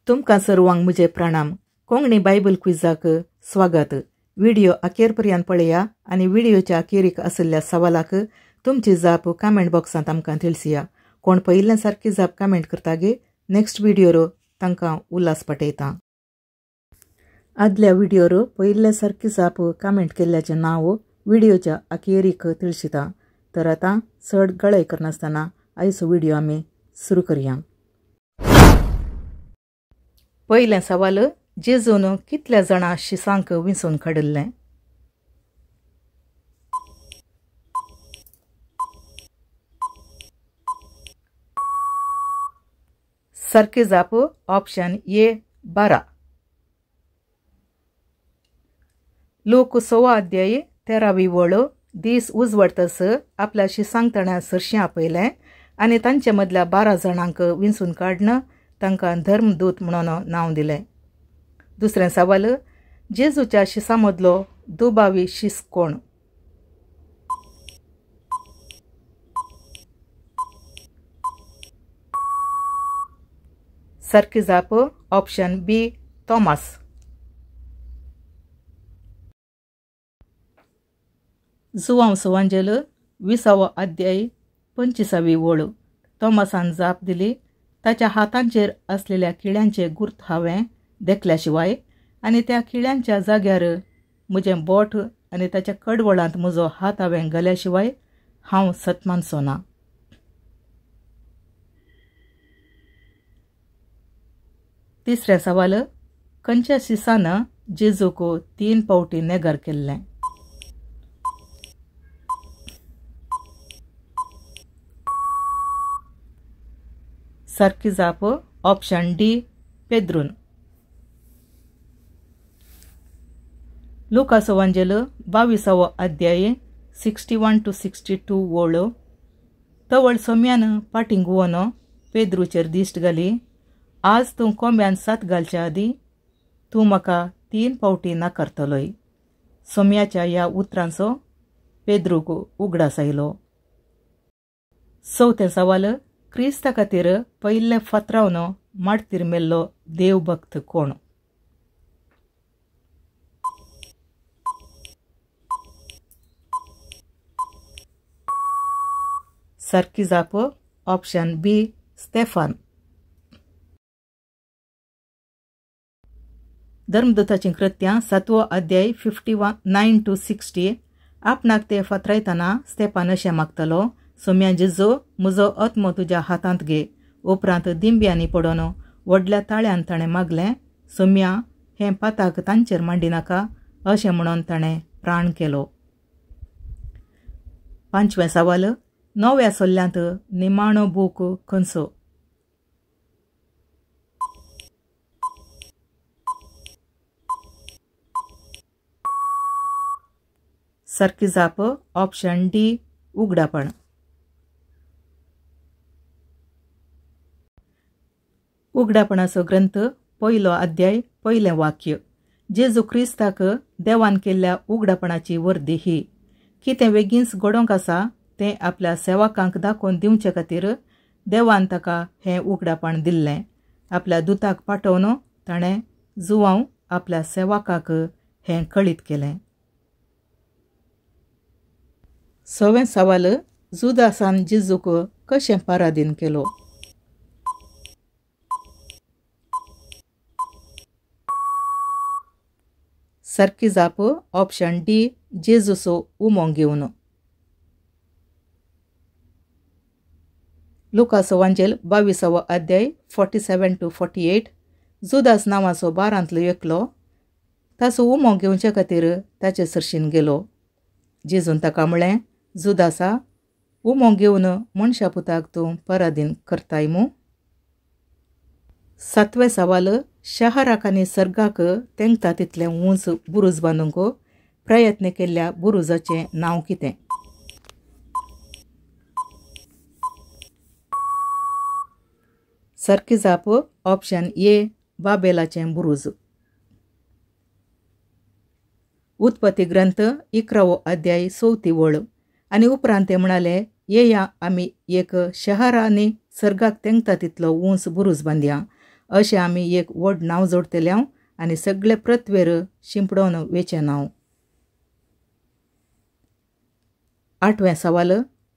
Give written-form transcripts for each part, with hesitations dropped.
तुमकां सर्वांक म्हजे प्रणाम। कोंकणी बायबल क्विजाक स्वागत। व्हिडिओ अखेर पर्यंत पळया आनी व्हिडिओच्या अखेरीक आशिल्ल्या सवालाक तुमची जाप कमेंट बॉक्सांत आमकां तिळसिया। कोण पयिल्ल्या सारकी जाप कमेंट करता गे नेक्स्ट व्हिडिओर तांकां उल्हास पाठयता। आदल्या व्हिडिओर पयिल्ल्या सारकी जाप कमेंट केल्ल्याचें नांव व्हिडिओच्या अखेरीक तिळशिता। तर आतां चड गळय करनासतना आयचो व्हिडिओ आमी सुरू करया। पयलें सवाल, जेजून कितल्या जाणां शिसांक विंचून काडिल्लें? सारकी जाप ऑप्शन ए 12। लोक 6 अध्याय 13वी वळ दीस उजवाडतस आपल्या शिसांक ताणें सरशीं आपयलें आनी तांचे मदल्या 12 जाणांक विंचून काडून तांकां धर्मदूत म्हणून नांव दिलें। दुसरें सवाल, जेजूच्या शिसां मदलो दुबावी शीस कोण? सारकी जाप ऑप्शन बी थॉमस। जुवांव सुवांजेल 20वो अध्याय 25वी वळ थॉमसान जाप दिली, ताच्या हातांचेर आसलेल्या किळ्यांचे गुर्त हांवें देखल्या शिवाय आनी त्या किळ्यांच्या जाग्यार म्हजें बोट आनी ताच्या कडवळांत म्हजो हात हांवें घाल्या शिवाय हांव सतमानचो ना। तिसरें सवाल, खंयच्या शिसान जेजूक 3 फावटी नेगार केल्लें? सारकी जाप ऑप्शन डी पेद्रून। लुकास वांजेल 22वो अध्याय 61 to 62 वळ तवळ सोम्यान पाटीं गुवोन पेद्रूचेर दिश्ट घाली, आज तूं कोंब्यान सात घालच्या आदीं तूं म्हाका 3 फावटी नाकारतलोय। सोम्याच्या ह्या उतरांचो पेद्रूक उगडास आयलो। चवथें सवाल, क्रिस्ता खातीर पयिल्लें फातरावन मार्तीर मेल्लो देवभक्त कोण? सारकी जाप ऑप्शन बी स्टेफान। धर्मदूताचीं कृत्यां 7वो अध्याय 59 to 60 आपणाक ते फातरायतना स्टेफान अशें मागतलो, सोम्या जेजू म्हजो आत्मो तुज्या हातांत घे। उपरांत दिंब्यांनी पडोन व्हडल्या ताळ्यान ताणें मागलें, सोम्या हें पाताक तांचेर मांडिनाका अशें म्हणून ताणें प्राण केलो। पांचवें सवाल, नव्या सोल्ल्यांत निमाणो बूक खंयचो? सारकी जाप ऑप्शन डी उगडापण। उगडापणाचो ग्रंथ 1 अध्याय 1 वाक्य, जेजू क्रिस्ताक देवान केल्ल्या उगडापणाची वर्दी ही, कितें वेगींच घडोवंक आसा तें आपल्या सेवकांक दाखोवन दिवचे खातीर देवान ताका हें उगडापण दिल्लें। आपल्या दुताक पाठोवन ताणें जुवांव आपल्या सेवकाक हें कळीत केलें। सवें सवाल, जुदासान जेजूक कशें पारादीन केलो? सारकी जाप ऑप्शन डी जेजूचो उमो घेवन। लुकास वांजेल 22वो अध्याय 47 to 48 जुदास नांवाचो 12 एकलो ताचो उमो घेवचे खातीर ताचे सरशीन गेलो। जेजून ताका म्हळें, जुदासा उमो घेवन मनशा पुताक तूं परादीन करताय मू? सातवें सवाल, शहराक आनी सर्गाक तेंकता तितलें उंच बुरूज बांदूंक प्रयत्न केल्ल्या बुरुजाचें नांव कितें? सारकी जाप ऑप्शन ए बाबेलाचें बुरूज। उत्पत्ती ग्रंथ 11वो अध्याय 4 वळ आनी उपरांत ते म्हणाले, येया आमी एक शहर आनी सर्गाक तेंकता तितलो उंच बुरूज बांदया अशें आमी एक व्हड नांव जोडटले आनी सगळे पृथ्वेर शिंपडोवन वेचें नांव। आठवें सवाल,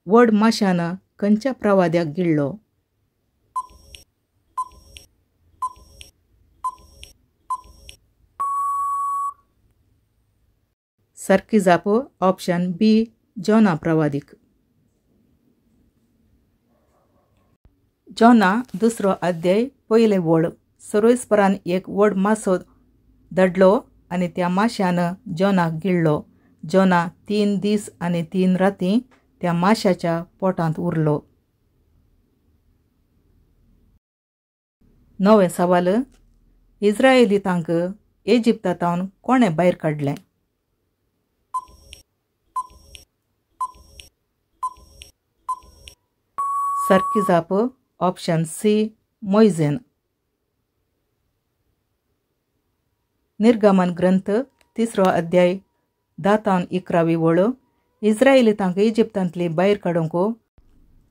व्हड माश्यान खंयच्या प्रवाद्याक गिळ्ळो? सारकी जाप ऑप्शन बी जोना प्रवादीक। जोना 2 अध्याय पयले वळ। सर्वेस्परान एक व्हड मासो धाडलो आनी त्या माश्यान जोनाक गिळ्ळो। जोना 3 दीस आनी 3 राती त्या माश्याच्या पोटांत उरलो। णवें सवाल, इस्रायलितांक इजिप्तांतावन कोणें भायर काडलें? सारकी जाप ऑप्शन सी मोयजेन। निर्गमन ग्रंथ 3 अध्याय 10 11 वळ। इस्रायलितांक इजिप्तांतली भायर काडूंक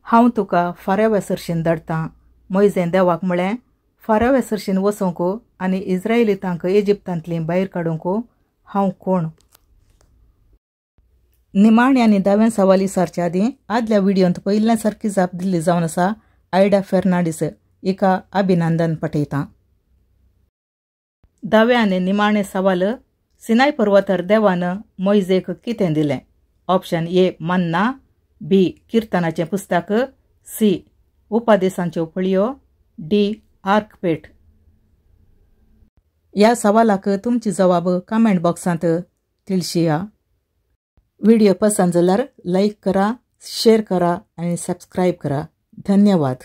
हांव तुका फाराव्या सरशीन धाडटां। मोयजेन देवाक म्हळें, फाराव्या सरशीन वचूंक आनी इस्रायलितांक इजिप्तांतली भायर काडूंक हांव कोण? निमाणे आनी 10वें सवाल विचारच्या आदीं आदल्या व्हिडियोंत पयल्या सारकी जाप दिल्ली जावन आसा आयडा फेर्नांडीस हिका अभिनंदन पाठयतां। 10वें आनी निमाणे सवाल, सिनाय पर्वतार देवान मोयजेक कितें दिलें? ऑप्शन ए मन्ना, बी किर्तनाचें पुस्तक, सी उपदेशांच्यो फळयो, डी आर्कपेट। ह्या सवालाक तुमची जवाब कमेंट बॉक्सांत तिळशिया। व्हिडिओ पसंत जाल्यार लाईक करा, शेअर करा आणि सबस्क्राईब करा। धन्यवाद।